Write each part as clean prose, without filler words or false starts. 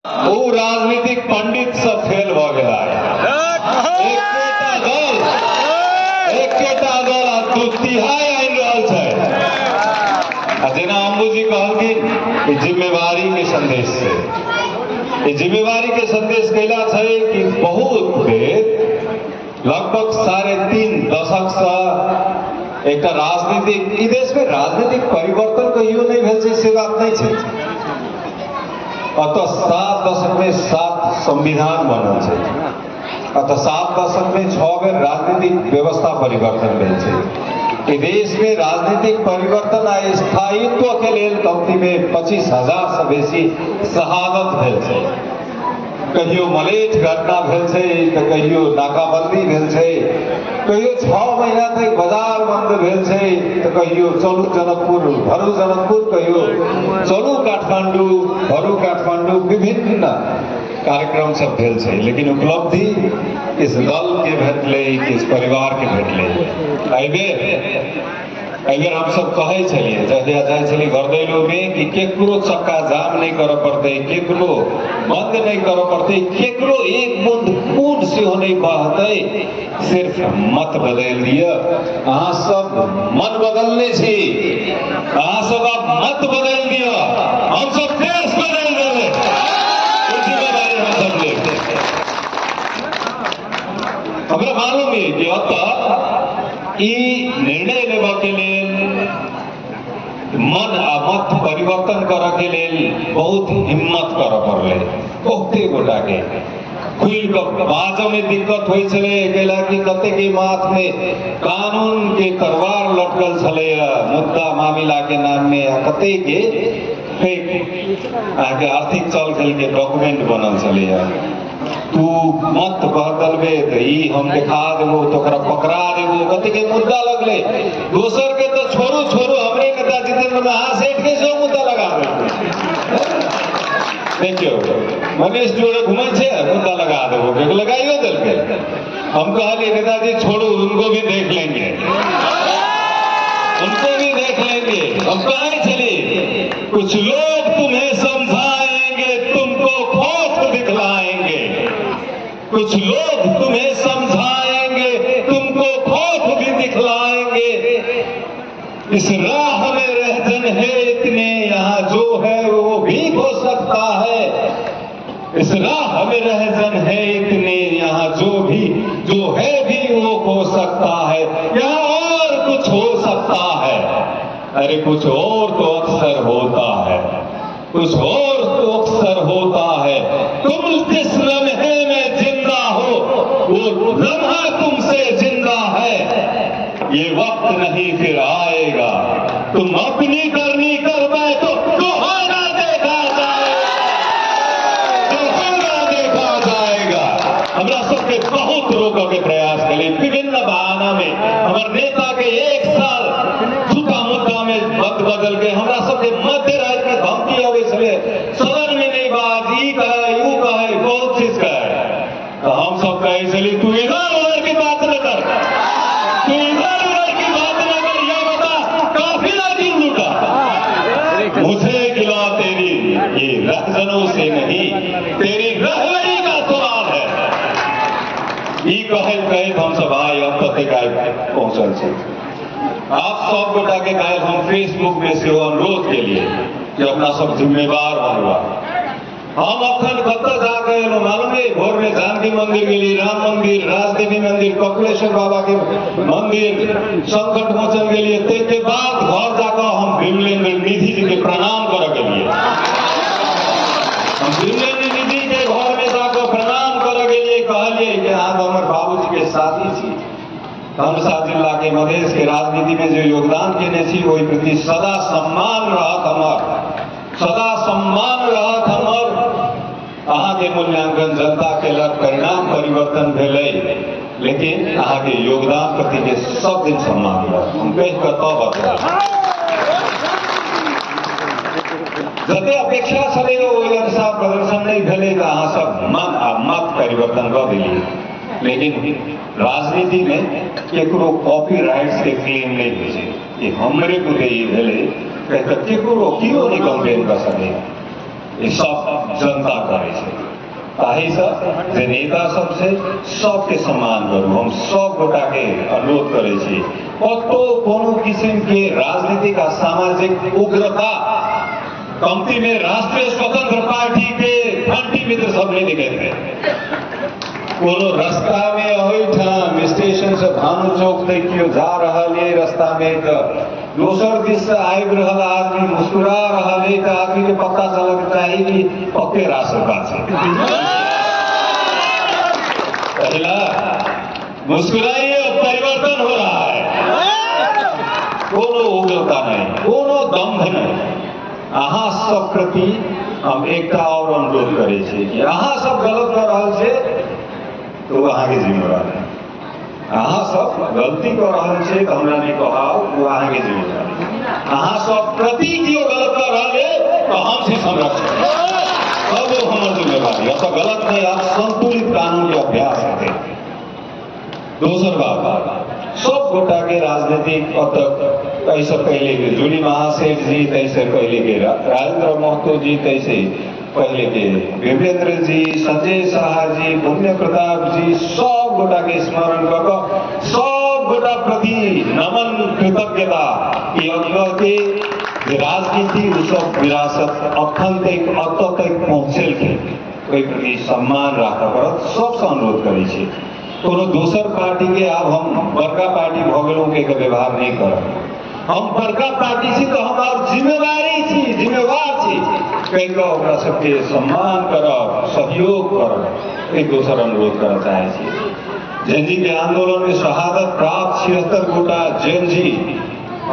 ओ राजनीतिक पंडित सब फेल भऽ गेला। एकेटा दल, एकेटा दल आ दू तिहाई आनि रहल छै। आ जेना अम्बुजी कहलखिन, ई जिम्मेवारी के संदेश छै। ई जिम्मेवारी के संदेश कैला छै कि बहुत बेर लगभग 3.5 दशक से एकटा राजनीतिक, ई देश में राजनीतिक परिवर्तन कहियो नहीं भेल छै, से बात नहीं छै। अतः 7 दशक में 7 संविधान बनल छै, अतः 7 दशक में 6 बेर राजनीतिक व्यवस्था परिवर्तन भेल छै। ई देश में राजनीतिक परिवर्तन आ स्थायित्व के लेल कमती में 25,000 से बेसी शहादत भेल छै। कहियो मलेठ घटना भेल छै, तऽ कहियो नाकाबंदी भेल छै, कहियो 6 महीना तक बाजार बंद भेल छै, तऽ कहियो चलू जनकपुर भरू जनकपुर, कहियो चलू काठमांडू भरू काठमांडू, विभिन्न कार्यक्रम सब भेल छै। लेकिन उपलब्धि इस दल के भेटलै, इस परिवार के भेटलै। एहिबेर हम सब कहै छलियै, जहिया जाइ छलियै घरदैलो में, कि केकरो चक्का जाम नहीं करऽ पड़तै, केकरो बंद नहीं करऽ पड़तै, केकरो एक बूंद खून सेहो नहीं बहतै, सिर्फ मत बदलि दिअ। अहाँ सब मन बदलने छी, अहाँ सब आब मत बदलि दिअ, हम सब देश बदलि देबै। जिम्मेदारी हम सब लेब। हमरा मालूम है कि ओतऽ ई निर्णय लेबऽ के लेल, मन आ मत परिवर्तन करऽ के लेल बहुत हिम्मत करऽ पड़लै। बहुते गोटा के खुलि कऽ बाजऽ में दिक्कत होइ छलै, कैला कि कतेक के माथ में कानून के तलवार लटकल छलै मुद्दा मामिला के नाम में, आ कतेक के फेक अहाँके आर्थिक चल खेल के डॉक्यूमेंट बनल छलैया। तू मत बदलबे तऽ ई हम देखा देबो, तऽ ओकरा पकड़ा देबो, कतेक के मुद्दा लगलै। दोसर के तऽ छोड़ू छोड़ू, हमरे नेता जितेंद्र महासेठ के सेहो मुद्दा लगा देलकै। देखियौ मनीष जोड़े घुमै छै, मुद्दा लगा देबो, केकरो लगाइयो देलकै। हम कहलियै नेताजी छोड़ू, उनको भी देख लेंगे, उनको भी देख लेंगे। हम कहै छलियै कुछ लोग तुम्हें समझाएंगे, तुमको खौफ दिखलाएंगे, कुछ लोग तुम्हें समझाएंगे, तुमको खौफ भी दिखलाएंगे। इस राह में रहजन है इतने, यहाँ जो है वो भी हो सकता है। इस राह में रहजन है इतने, यहाँ जो है भी वो खो सकता है, यहाँ और कुछ हो सकता है। अरे कुछ और तो अक्सर होता है, कुछ और तो अक्सर होता है। तुम जिस लम्हे में जिंदा हो वो लम्हा तुमसे जिंदा है। ये वक्त नहीं फिर आएगा, तुम अपनी करनी कर बैठो तो होना देखा जाएगा, तो होना देखा जाएगा। हमरा सबके बहुत रोकऽ के प्रयास केली विभिन्न बहाना में। हमर नेता के 1 साल झूठा मुद्दा में मत बदल के हमरा सबके मध्य राति में धमकी अबै छलै, सदन में नहीं बाज, ई कहै ऊ कहै, बहुत चीज कहै। तो हम सब कहै छली तू इधर उधर की बात न कर, तू इधर उधर की बात न कर, यह बता काफिला क्यों लूटा, मुझे गिला तेरी ये रहजनों से नहीं, तेरी रहबरी का सवाल है। ई कहैत कहैत हम सब आइ अब तक आइ पहुंचल छी। आप सब गोटा के काल्हि हम फेसबुक में सेहो अनुरोध केलिए कि अपना सब जिम्मेवार बनबा। हम अखन कतऽ जाके एलहुँ मालूम नहीं? भोर में जानकी मंदिर गेली, राम मंदिर, राजदेवी मंदिर, कपिलेश्वर बाबा के मंदिर, संकट मोचन गेलिए। ताहिके बाद घर जाकऽ हम विमलेंद्र निधि जी के प्रणाम करऽ गेलिए। हम विमलेंद्र निधि के घर में जाकऽ प्रणाम करऽ गेलिए, कहलिए कि अहाँ तऽ हमर बाबूजी के साथी छी, धनुषा जिला के मधेश के राजनीति में जो योगदान केने छी ओहि प्रति सदा सम्मान रहत हमर, सदा सम्मान रहत हमर। अहाँके मूल्यांकन जनता केलक, परिणाम परिवर्तन भेलै, लेकिन अहाँके योगदान प्रति के सब दिन सम्मान रहत। हम कहि कऽ तब बतबै। जते अपेक्षा छलै ओहि अनुसार प्रदर्शन नहि भेलै तऽ अहाँ सब मन आ मत परिवर्तन कऽ देलियै। लेकिन राजनीति में केकरो कॉपीराइट्स के क्लेम नहीं होइ छै कि हमरे बुते ई भेलै, तऽ केकरो केओ नहि कंप्लेन कऽ सकैए। ई सब जनता करै छै। ताहिसँ जे नेता सब छै सबके सम्मान करू। हम सब गोटाके अनुरोध करै छी, कतौ कोनो किसिमके राजनीतिक आ सामाजिक उग्रता कम्ती में राष्ट्रीय स्वतंत्र पार्टी के घंटी मित्र सब नहीं दिखे थे। कोनो रास्ता में ओहिठाम स्टेशन से भानु चौक तक केओ जा रहल ये रास्ता में तऽ दोसर दिस से आबि रहल आदमी मुस्कुरा रहल ये तऽ आदमी के पता चलक चाही कि पक्के रास्ता छै। पहिला मुस्कुराइए, परिवर्तन हो रहा है। कोनो उग्रता नहीं, कोनो दम्भ नहीं। अहाँ सब प्रति हम एकटा और अनुरोध करै छी कि अहाँ सब गलत कऽ रहल छी तऽ ओ अहाँके जिम्मेवारी। अहाँ सब गलती कऽ रहल छी तऽ हमरा नहि कहाउ, ओ अहाँके जिम्मेवारी। अहाँ सब प्रति केओ गलत कऽ रहल है तऽ हम छी संरक्षक, तब ओ हमर जिम्मेवारी। एतऽ गलत नहि, आब संतुलित कानून के अभ्यास हेतै। दोसर बात, सब गोटा के राजनीतिक अतः एहिसँ पहिले के जूली महासेठ जी, ताहिसँ पहिले के राजेंद्र महतो जी, ताहिसँ पहिले के विपेंद्र जी, संजय शाह जी, पुण्य प्रताप जी, सब गोटा के स्मरण कऽ कऽ सब गोटा प्रति नमन कृतज्ञता कि के जे राजनीति ओ सब विरासत अखन तक अतऽ तक पहुँचेलखिन, ओहि प्रति सम्मान राखऽ पड़त। सबसँ अनुरोध करै छी, कोनो दोसर पार्टी के आब हम बड़का पार्टी भऽ गेलहुँ के व्यवहार नहि करब। हम बड़का पार्टी छी तऽ हम आओर जिम्मेवारी छी, जिम्मेवार छी कहि कऽ ओकरा सबके सम्मान करब, सहयोग करब। एक दोसर अनुरोध करऽ चाहै छी, जेनजी के आंदोलन में शहादत प्राप्त 76 गोटा जेनजी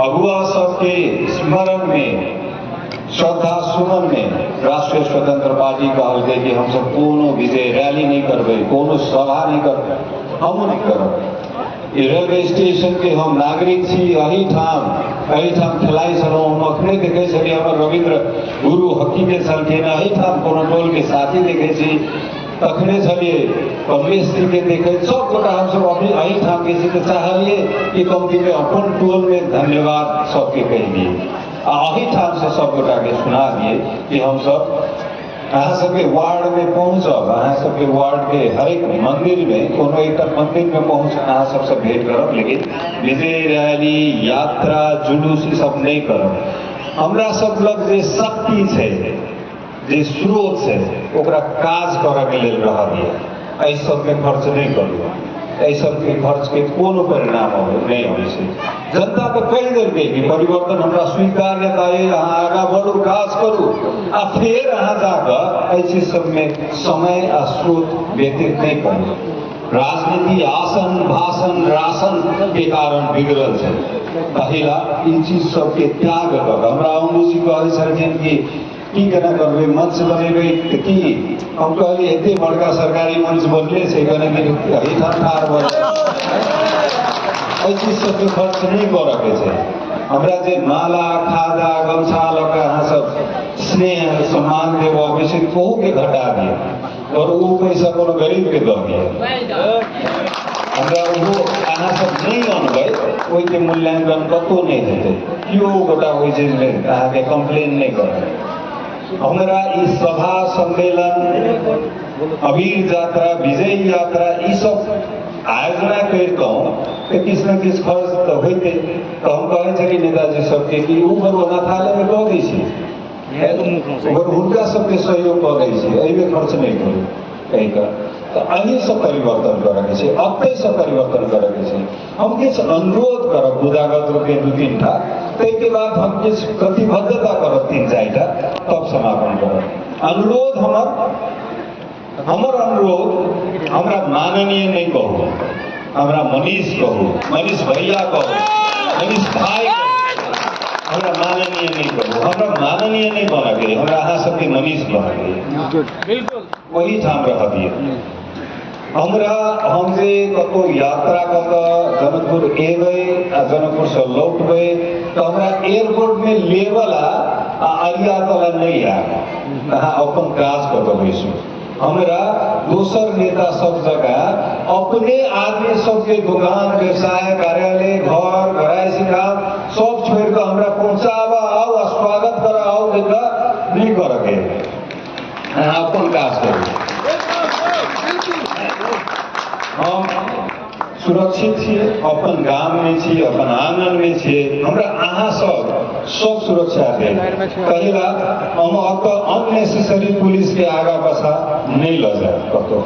अगुआ सबके स्मरण में श्रद्धा सुमन में राष्ट्रीय स्वतंत्र पार्टी कहलकै कि हमसब कोनो विजय रैली नहीं करबै, कोनो सभा नहीं करबै, हमहूँ नहीं करब। ई रेलवे स्टेशन के हम नागरिक छी, एहिठाम खेलाइ छलहुँ। हम अखने देखै छलियै हमर रविन्द्र गुरु हॉकी के छलखिन, एहिठाम कोनो टोल के साथी देखै छी, तखने छलियै कमलेश जी के देखै, सब गोटा हमसब अपने एहिठाम के छी। तऽ चाहलियै कि कम्तीमे अपन टोल में धन्यवाद सबके कहि दियै आ एहिठामसँ सब गोटाके सुना दियै कि हमसब अहाँ सबके वार्डमे पहुँचब, अहाँ सबके वार्डके हरेक मन्दिरमे कोनो एकटा मन्दिरमे पहुँच अहाँ सबसँ भेंट करब, लेकिन विजय रैली यात्रा जुलूस ई सब नहि करब। हमरा सब लग जे शक्ति छै, जे स्रोत छै, ओकरा काज करऽके लेल रहऽ दिअ। एहि सबमे खर्च नहि करू, एहि सबके खर्चके कोनो परिणाम नहि अबै छै। जनता तऽ कहि देलकै कि परिवर्तन हमरा स्वीकार्यता अइ, अहाँ आगाँ बढ़ू, काज करू, आ फेर अहाँ जाकऽ एहि चीज सबमे समय आ स्रोत व्यतीत नहि करू। राजनीति आसन भाषण राशन के कारण बिगड़ल छै। पहिला ई चीज सबके त्याग कऽ कऽ हमरा अंगूजी कहै छलखिन कि की केना करबै, मंच बनेबै तऽ की? हम कहलियै एते बड़का सरकारी मंच बनले छै, कने दिन एहिठाम ठाढ़ भऽ जाए। एहि चीज सबके खर्च नहि करऽके छै। हमरा जे माला खादा गमछा लऽ कऽ अहाँ सब स्नेह सम्मान देबऽ अबै छै तोहूके घटा दिअ और ओ पैसा कोनो गरीबके दऽ दिअ। हमरा ओहो अहाँ सब नहि अनबै, ओहिके मूल्यांकन कतहु नहि हेतै, केओ गोटा ओहि चीजमे अहाँके कम्प्लेन नहि करत। हमरा ई सभा सम्मेलन, अबीर यात्रा, विजय यात्रा ई सब आयोजना करितहुँ तऽ किछु ने किछु खर्च तऽ होइतै। तऽ हम कहै छलियै नेताजी सबके कि ओ करू, अनाथालयमे दऽ दै छी, अगर हुनका सबके सहयोग कऽ दै छी, एहिमे खर्च नहि करू कहि कऽ। तऽ एहिसँ परिवर्तन करऽके छै, अतैसँ परिवर्तन करऽके छै। हम किछु अनुरोध करब बुदागत रूपे 2-3 टा, ताहिके बाद हम किछु प्रतिबद्धता करब 3-4 टा, तब समापन करब। अनुरोध हमर अनुरोध, हमरा माननीय नहि कहू, हमरा मनीष कहू, मनीष भैया कहू, मनीष भाई कहू, हमरा माननीय नहि कहू। हमरा माननीय नहि बनऽके, हमरा अहाँ सबके मनीष बनऽके। बिल्कुल ओहिठाम रहऽ दिअ हमरा। हम जे कतहु यात्रा कऽ कऽ जनकपुर एबै आ जनकपुरसँ लौटबै तऽ हमरा एयरपोर्टमे लेबला आ अरिया तला नहि आयब, अहाँ अपन काज कऽ कऽ बैसू। हमरा दोसर नेता सब जकाँ अपने आदमी सबके दुकान, व्यवसाय, कार्यालय, घर, घरायसी काम सब छोड़ि कऽ हमरा पहुँचाबऽ आउ आ स्वागत करऽ आउ, एकरा नहि करऽके। अहाँ अपन काज करू। हम सुरक्षित छियै, अपन गाममे छी, अपन आङनमे छियै, हमरा अहाँ सब सब सुरक्षा देब। पहिला हम ओतऽ अननेसेसरी पुलिसके आगा पाछा नहि लऽ जायब कतहु।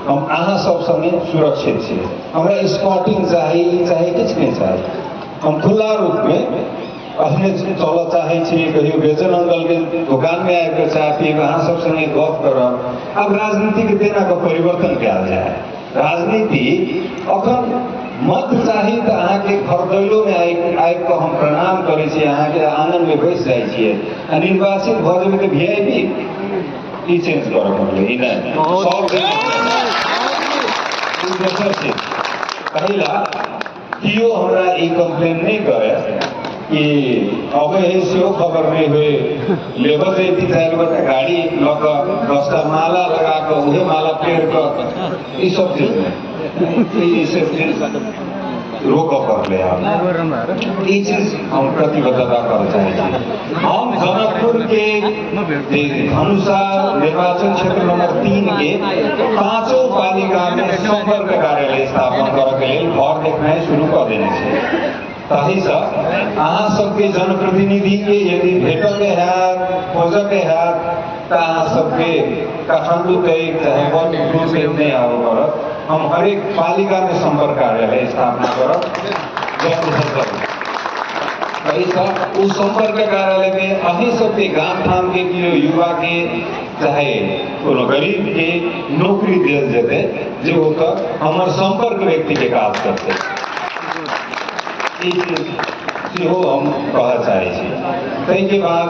हम अहाँ सब संगे सुरक्षित छी। हमरा स्पॉटिंग चाही, ई चाही, किछु नहि चाही। हम खुला रूपमे अपने चलऽ चाहै छी। कहियो बेचन अंकलके दोकानमे आबि कऽ चाह पीब, अहाँ सब संगे गप करब। आब राजनीतिके तेना कऽ परिवर्तन कयल जाय। राजनीति अखन मत चाही तऽ अहाँके खरदैलोमे आबि आबि कऽ हम प्रणाम करै छी, अहाँके आङनमे बैस जाइ छियै आ निर्वाचित भऽ जेबै तऽ वी I P. ई चेंज करऽ पड़लै, ई नहि सब दोसर चीज। पहिला केओ हमरा ई कम्प्लेन नहि करे कि अबै है सेहो खबर नहि होइ, लेबऽ जैती चारि गोटा गाड़ी लऽ कऽ 10टा माला लगा कऽ उहे माला पेड़ कऽ, ई सब चीज नहि, ई सब चीज रोकऽ पड़लै। आब ई चीज हम प्रतिबद्धता करऽ चाहै छी। हम जनकपुर के धनुषा निर्वाचन क्षेत्र नंबर 3 के पांचों पालिका में संपर्क कार्यालय स्थापन करऽ के लेल घर देखनाइ शुरू कऽ देने छी। ताहिसँ अहाँ सबके जनप्रतिनिधि के यदि भेटऽके हैत, खोजऽके हैत तऽ अहाँ सबके काठमांडू तक चाहे दूर तक नहि आबऽ पड़त। हम हरेक पालिका में संपर्क कार्यालय स्थापना करब। एहिसँ ओ संपर्क कार्यालय में अहीं सबके गाम ठाम के केओ युवा के चाहे कोनो गरीब के नौकरी देल जेतै जे ओतऽ हमर संपर्क व्यक्ति के काज करतै। ई चीज सेहो हम कहऽ चाहै छी। ताहिके बाद